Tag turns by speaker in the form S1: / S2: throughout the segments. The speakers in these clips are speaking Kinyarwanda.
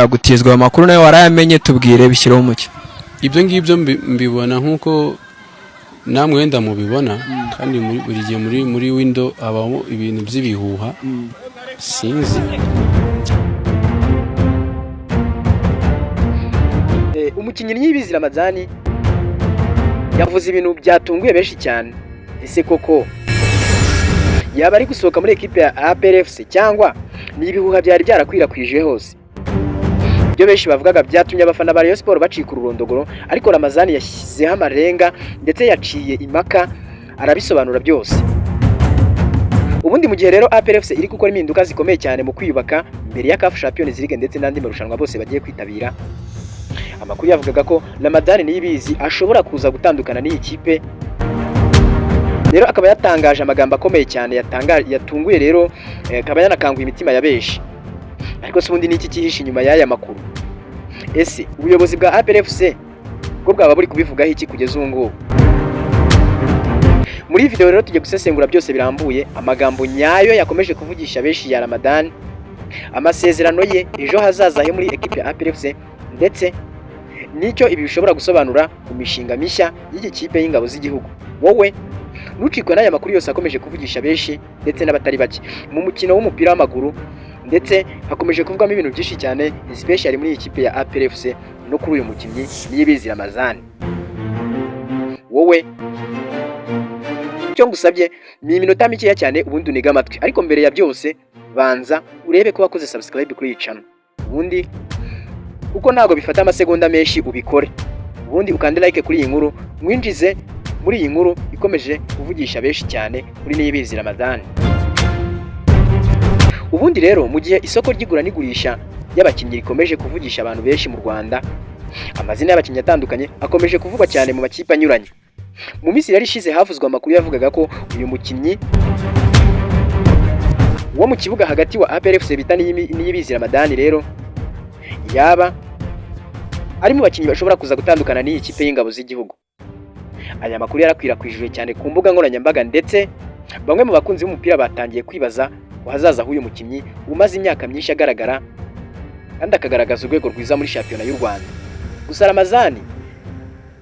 S1: Ashobora gutizwa. Ayo makuru nawe warayamenye, tubwire, bishyireho umucyo.
S2: Ibyo ngibyo mbibona nk'uko namwe wenda mubibona, kandi buri gihe muri window habamo ibintu by'ibihuha, sinzi.
S3: Umukinnyi Niyibizi Ramadhan yavuze ibintu byatunguye benshi cyane. Ese koko yaba ari gusohoka muri ekipe ya APR FC, cyangwa ni ibihuha byari byarakwirakwije hose? Ibyo benshi bavugaga byatumye abafana ba Rayon Sport bacika ururondogoro, ariko Ramazani yashyizeho amarenga ndetse yaciye impaka, arabisobanura byose. Ubundi mu gihe rero APR FC iri gukora impinduka zikomeye cyane mu kwiyubaka mbere ya CAF Champions League ndetse n'andi marushanwa bose bagiye kwitabira, amakuru yavugaga ko Ramadhan Niyibizi ashobora kuza gutandukana n'iyi kipe. Rero akaba yatangaje amagambo akomeye cyane yatunguye rero, akaba yanakanguye imitima ya benshi. Ariko se ubundi ni iki cyihishe inyuma y'aya makuru? Ese ubuyobozi bwa APR FC bwo bwaba buri kubivugaho iki kugeza ubu ngubu? Muri iyi video rero tugiye gusesengura byose birambuye, amagambo nyayo yakomeje kuvugisha benshi ya Ramadhan, amasezerano ye, ejo hazaza he muri ekipe ya APR FC, ndetse n'icyo ibi bishobora gusobanura ku mishinga mishya y'iki kipe y'ingabo z'igihugu. Wowe ntucikwe n'aya makuru yose akomeje kuvugisha benshi ndetse n'abatari bake mu mukino w'umupira w'amaguru, ndetse hakomeje kuvugwamo ibintu byinshi cyane, especially muri iyi kipe ya APR FC no kuri uyu mukinnyi Niyibizi Ramadhan. Wowe icyo ngusabye ni iminota mikeya cyane, ubundi unige amatwi. Ariko mbere ya byose, banza urebe ko wakoze subscribe kuri iyi channel, ubundi kuko ntabwo bifata amasegonda menshi, ubikore, ubundi ukande like kuri iyi nkuru, mwinjize muri iyi nkuru ikomeje kuvugisha benshi cyane kuri Niyibizi Ramadhan. Ubundi rero mu gihe isoko ry'igura n'igurisha ry'abakinnyi rikomeje kuvugisha abantu benshi mu Rwanda, amazina y'abakinnyi atandukanye akomeje kuvugwa cyane mu makipe anyuranye. Mu minsi yari ishize havuzwe amakuru yavugaga ko uyu mukinnyi wo mu kibuga hagati wa APR FC bita Niyibizi Ramadhan rero yaba ari mu bakinnyi bashobora kuza gutandukana n'iyi kipe y'ingabo z'igihugu. Aya makuru yarakwirakwijwe cyane ku mbuga nkoranyambaga, ndetse bamwe mu bakunzi b'umupira batangiye kwibaza ku hazaza h'uyu mukinnyi umaze imyaka myinshi agaragara kandi akagaragaza urwego rwiza muri shampiyona y'u Rwanda. Gusa Ramazani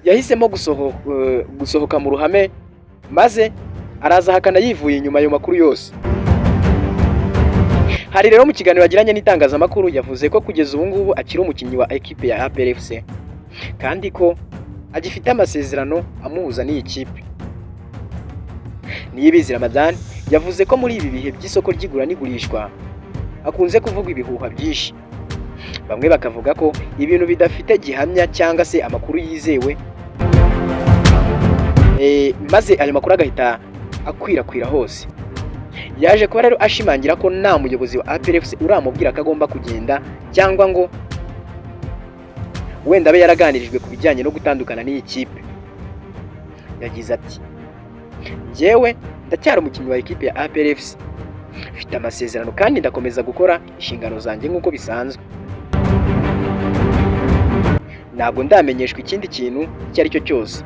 S3: yahisemo gusohoka mu ruhame, maze araza ahakana yivuye inyuma ayo makuru yose. Hari rero mu kiganiro yagiranye n'itangazamakuru, yavuze ko kugeza ubu ngubu akiri umukinnyi wa ekipe ya APR FC kandi ko agifite amasezerano amuhuza n'iyi kipe. Niyibizi Ramadhan yavuze ko muri ibi bihe by'isoko ry'igura n'igurishwa hakunze kuvugwa ibihuha byinshi, bamwe bakavuga ko ibintu bidafite gihamya cyangwa se amakuru yizewe, maze ayo makuru agahita akwirakwira hose. Yaje kuba rero ashimangira ko nta muyobozi wa APR FC uramubwira ko agomba kugenda, cyangwa ngo wenda abe yaraganirijwe ku bijyanye no gutandukana n'iyi kipe. Yagize ati: "Njyewe ndacyari umukinnyi wa ekipe ya APR FC, mfite amasezerano kandi ndakomeza gukora inshingano zanjye nk'uko bisanzwe. Ntabwo ndamenyeshwa ikindi kintu icyo ari cyo cyose."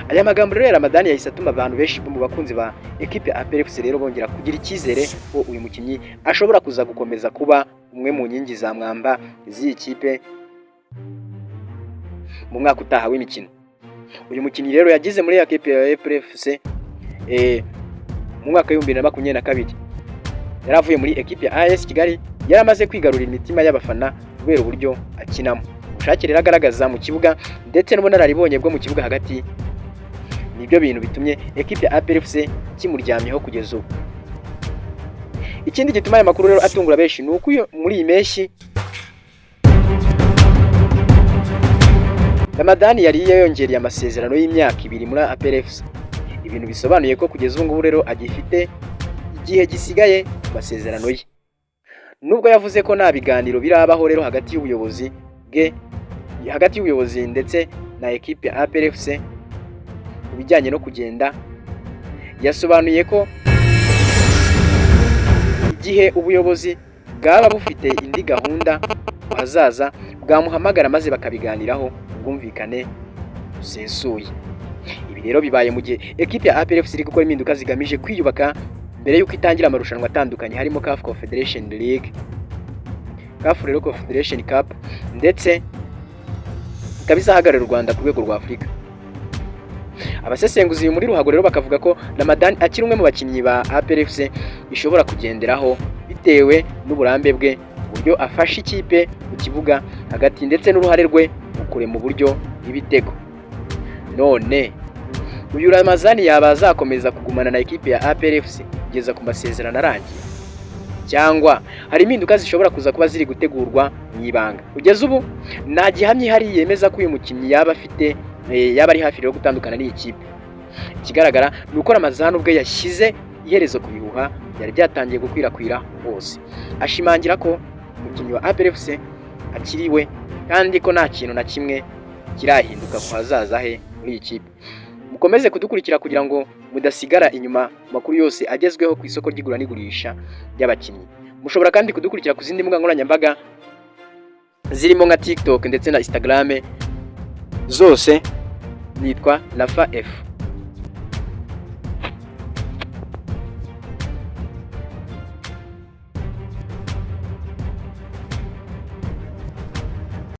S3: Aya magambo rero ya Ramadhan yahise atuma abantu benshi mu bakunzi ba ekipe ya APR FC rero bongera kugira icyizere ko uyu mukinnyi ashobora kuza gukomeza kuba umwe mu nkingi za mwamba z'iyi kipe mu mwaka utaha w'imikino. Uyu mukinnyi rero yagize muri ekipe ya APR FC mu mwaka wa 2022. Yari avuye muri ekipe ya AS Kigali, yari amaze kwigarurira imitima y'abafana kubera uburyo akinamo, ubushake rero agaragaza mu kibuga ndetse n'ubunararibonye bwo mu kibuga hagati. Nibyo bintu bitumye ekipe ya APR FC kimuryamyeho kugeza ubu. Ikindi gituma aya makuru rero atungura benshi ni uko muri iyi mpeshyi Ramadhan yari yongereye amasezerano y'imyaka 2 muri APR FC, ibintu bisobanuye ko kugeza ubu ngubu rero agifite igihe gisigaye ku masezerano ye. Nubwo yavuze ko nta biganiro birabaho rero hagati y'ubuyobozi bwe, hagati y'ubuyobozi ndetse na ekipe ya APR FC ku bijyanye no kugenda, yasobanuye ko igihe ubuyobozi bwaba bufite indi gahunda ku hazaza bwamuhamagara, maze bakabiganiraho ubwumvikane busesuye. Ibi rero bibaye mu gihe ekipe ya APR FC iri gukora impinduka zigamije kwiyubaka mbere y'uko itangira amarushanwa atandukanye, harimo CAF Confederation League. CAF rero Confederation Cup, ndetse ikaba izahagararira u Rwanda ku rwego rwa Afurika. Abasesenguzi muri ruhago rero bakavuga ko Ramadhan akiri umwe mu bakinnyi ba APR FC ishobora kugenderaho bitewe n'uburambe bwe, uburyo afasha ikipe mu kibuga hagati, ndetse n'uruhare rwe mu kurema uburyo bw'ibitego. None uyu Ramazani yaba azakomeza kugumana na ekipe ya APR FC kugeza ku masezerano arangiye, cyangwa hari impinduka zishobora kuza kuba ziri gutegurwa mu ibanga? Kugeza ubu nta gihamya ihari yemeza ko uyu mukinnyi yaba afite yaba ari hafi rero gutandukana n'iyi kipe. Ikigaragara ni uko Ramazani ubwe yashyize iherezo ku bihuha byari byatangiye gukwirakwira hose, ashimangira ko umukinnyi wa APR FC akiri we kandi ko nta kintu na kimwe kirahinduka ku hazaza he muri iyi kipe. Mukomeze kudukurikira kugira ngo mudasigara inyuma mu makuru yose agezweho ku isoko ry'igura n'igurisha ry'abakinnyi. Mushobora kandi kudukurikira ku zindi mbuga nkoranyambaga zirimo nka TikTok ndetse na Instagram, zose nitwa Rafa F.